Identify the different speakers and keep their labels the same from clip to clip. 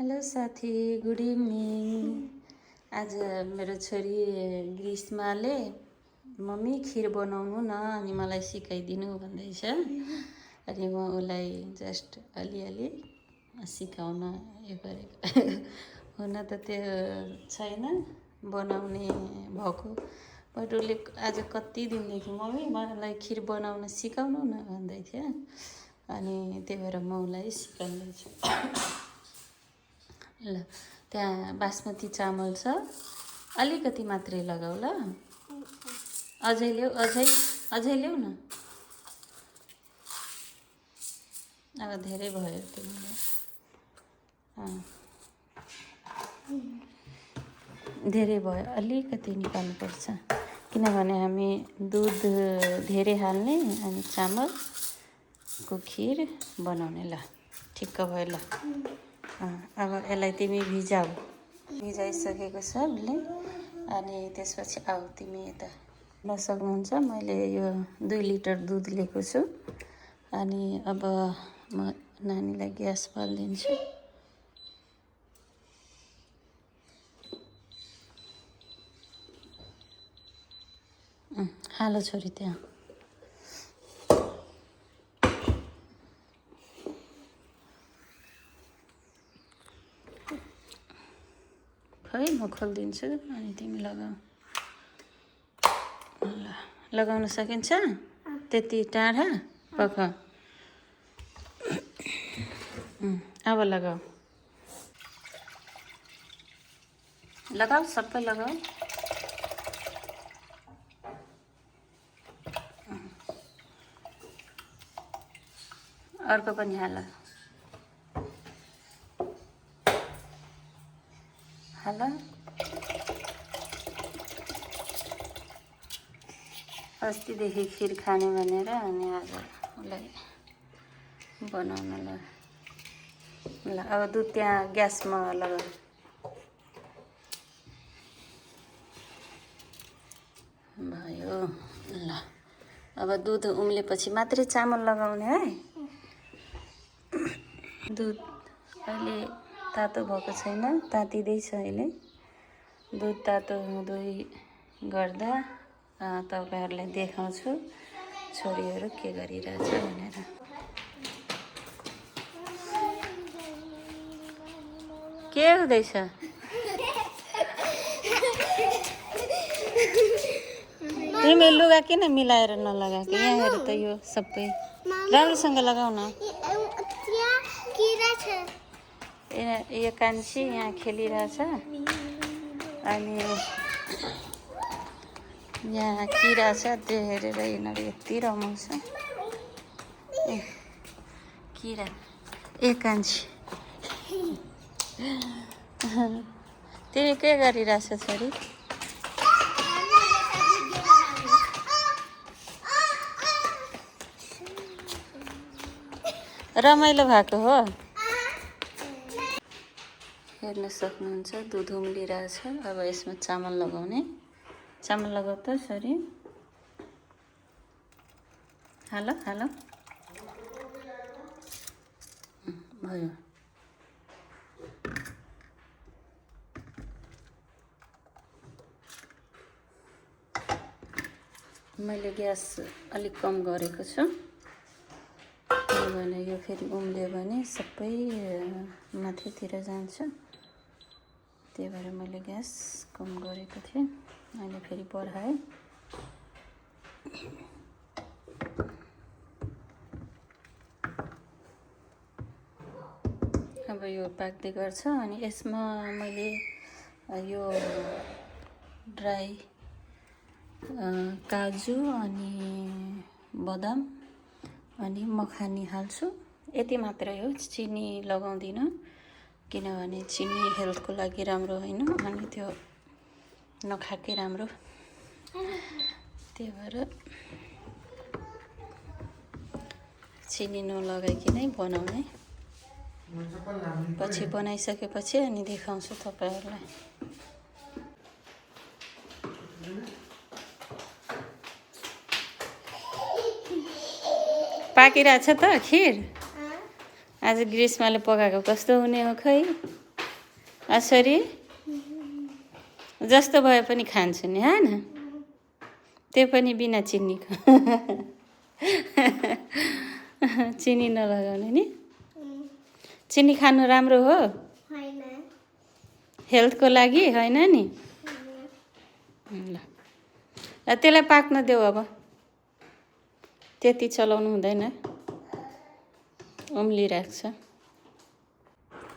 Speaker 1: Hello साथी, good evening. आज मेरो छोरी ग्रीष्माले मम्मी खिर बनाउनु न अनि मलाई सिकाइदिनु भन्दैछ। अनि म उसलाई जस्ट अलिअलि सिकाउन यो गरेको। हुन त त्यो छैन बनाउने भएको, बट उसले आज कति दिनदेखि मम्मी मलाई खिर बनाउन सिकाउनु न भन्दै थियो। अनि त्यही भएर म उसलाई सिकाउँदैछु। ल त्यहाँ बासमती चामल छ, अलिकति मात्रै लगाऊ ल। अझै ल्याऊ, अझै ल्याऊ न। अब धेरै भयो तिमीले, धेरै भयो, अलिकति निकाल्नुपर्छ किनभने हामी दुध धेरै हाल्ने अनि चामलको खिर बनाउने। ल ठिक्क भयो ल। अब यसलाई तिमी भिजाइसकेको छ उसले। अनि त्यसपछि आऊ तिमी यता ल सक्नुहुन्छ। मैले यो 2 लिटर दुध लिएको छु। अनि अब म नानीलाई ग्यास बालिदिन्छु। हालो छोरी त्यहाँ। खै म खोलिदिन्छु अनि तिमी लगाऊ। ल लगाउन सकिन्छ? त्यति टाढा पख। अब लगाऊ, लगाऊ, सबै लगाऊ। अर्को पनि हाल, हाल। अस्तिदेखि खिर खाने भनेर अनि आज उसलाई बनाउन ल। ल अब दुध त्यहाँ ग्यासमा लगाऊ। भयो ल। अब दुध उम्लेपछि मात्रै चामल लगाउने है। दुध अहिले तातो भएको छैन, तातिँदैछ अहिले। दुध तातो हुँदै गर्दा तपाईँहरूलाई देखाउँछु छोरीहरू के गरिरहेछ भनेर। के हुँदैछ? तिमी लुगा किन मिलाएर नलगाएको? यहाँ हेर त, यो सबै राम्रोसँग लगाउ न। यो कान्छी यहाँ खेलिरहेछ अनि यहाँ किरा छ, त्यो हेरेर यिनीहरू यति रमाउँछ। किरा ए कान्छी, तिमी के गरिरहेछ छोरी? रमाइलो भएको हो। हेर्न सक्नुहुन्छ दुध उम्लिरहेछ। अब यसमा चामल लगाउने। चामल लगाऊ त छोरी। हालो हालो। भयो। मैले ग्यास अलिक कम गरेको छु किनभने यो फेरि उम्ल्यो भने सबै माथितिर जान्छ। त्यही भएर मैले ग्यास कम गरेको थिएँ। अहिले फेरि बढाएँ। अब यो पाक्दै गर्छ अनि यसमा मैले यो ड्राई काजु अनि बदाम अनि मखानी हाल्छु। यति मात्रै हो, चिनी लगाउँदिनँ किनभने चिनी हेल्थको लागि राम्रो होइन अनि त्यो नखाएकै राम्रो। त्यही भएर चिनी नलगाइकनै बनाउने। पछि बनाइसकेपछि अनि देखाउँछु तपाईँहरूलाई। पाकिरहेछ त खिर। आज ग्रीष्माले पकाएको कस्तो हुने हो खै। असरी जस्तो भए पनि खान्छु नि होइन त्यो पनि बिना चिनीको चिनी नलगाउने नि चिनी खानु राम्रो हो हेल्थको लागि होइन नि ल त्यसलाई पाक्न देऊ अब त्यति चलाउनु हुँदैन उम्लिरहेको छ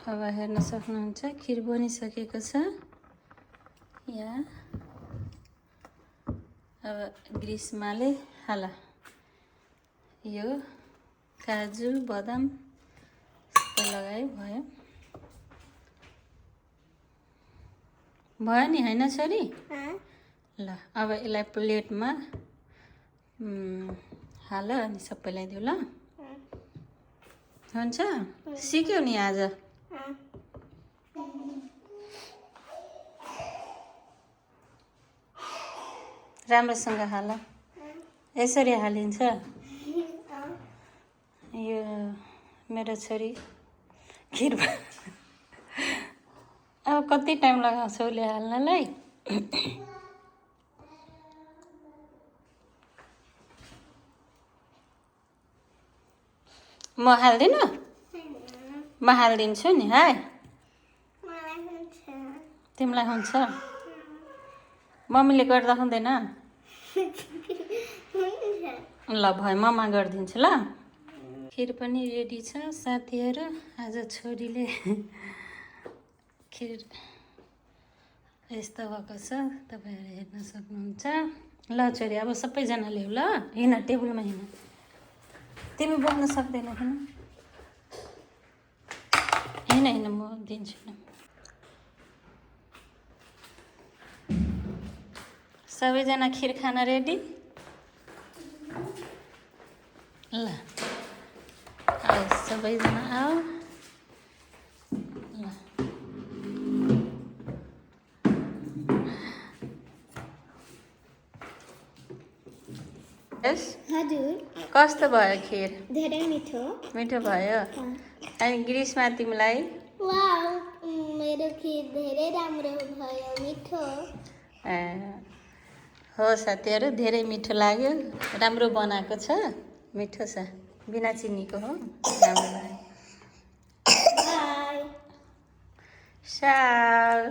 Speaker 1: अब हेर्न सक्नुहुन्छ खिर बनिसकेको छ यहाँ अब ग्रिसमाले हाल यो काजु बदाम सबै लगायो भयो भयो नि होइन छोरी ल अब यसलाई प्लेटमा हाल अनि सबैलाई दिऊ ल हुन्छ सिक्यौ नि आज राम्रोसँग हाल यसरी हालिन्छ यो मेरो छोरी खिर अब कति टाइम लगाउँछ उसले हाल्नलाई म हाल्दिनँ म हालिदिन्छु नि है तिमीलाई हुन्छ मम्मीले गर्दा हुँदैन ल भयो ममा गरिदिन्छु ल खिर पनि रेडी छ साथीहरू आज छोरीले खिर यस्तो भएको छ तपाईँहरू हेर्न सक्नुहुन्छ ल छोरी अब सबैजना ल्याऊ ल हिँड टेबलमा हिँड तिमी बोल्न सक्दैन हिँड हिँड म दिन्छु न सबैजना खिर खान रेडी ल आओ सबैजना आओ ल
Speaker 2: हजुर
Speaker 1: कस्तो भयो खिर
Speaker 2: धेरै मिठो
Speaker 1: मिठो भयो अनि ग्रिसमा तिमीलाई
Speaker 2: वाउ मेरो खिर धेरै राम्रो भयो मिठो
Speaker 1: हो साथीहरू धेरै मिठो लाग्यो राम्रो बनाएको छ मिठो छ बिना चिनीको हो राम्रो लाग्यो
Speaker 2: बाई
Speaker 1: साल